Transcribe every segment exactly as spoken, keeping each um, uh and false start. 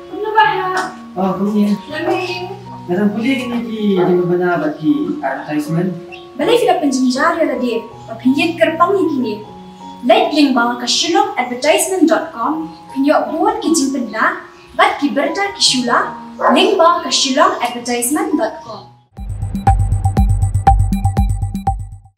Kumno ba ha? Oh, kumne. Lame. Nga dang pule kine ki jingpynbna bad ki advertisement. Balei phi la pynjynjar ïa lade ba phin ïeng kyrpang ïa kine? Leit lyngba ka shillong advertisement dot com, phin ïoh bun ki jingpynbna bad ki bynta ki shula lyngba ka shillong advertisement dot com.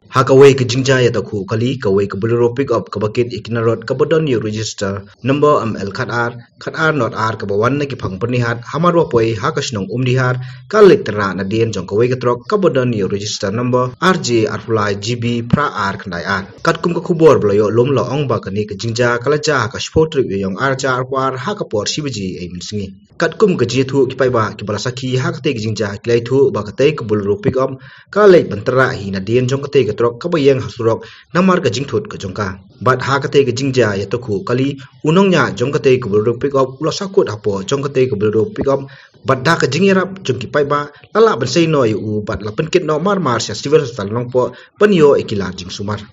Ha kawei ka jingjia ïathuh kali, kawei ka Bolero pickup kaba kit ïa ki narod kaba don ïa u register number M L khat ar khat ar not ar kaba wan na ki phang Byrnihat ha Marwapoi ha ka shnong Umdihar, ka leit tyrrah nadien jong kawei ka trok kaba don ïa u register number R J arphew lai G B phra ar khyndai ar. Katkum ka khubor ba la ïoh lum la ong ba kane ka jingjia ka la jia ha ka shiphew tarik u Ïaïong arhajar arphew ar ha ka por shi baje ei mynsngi. Katkum ka jingïathuh ki paidbah kiba la sakhi ha katei ka jingjia, ki la ïathuh ba katei ka Bolero pickup ka leit ban tyrrah hi nadien jong katei ka trok kaba ïeng ha surok namar ka jingthut ka jong ka. Bad ha katei ka jingjia ïathuh kali, u nongñiah jong katei ka Bolero pickup u la sahkut hapoh jong katei ka Bolero pickup, bad da ka jingïarap jong ki paidbah la lah ban sei noh ïa u bad la pynkit noh marmar sha Civil Hospital Nongpoh ban ïoh ïa ki lad jingsumar.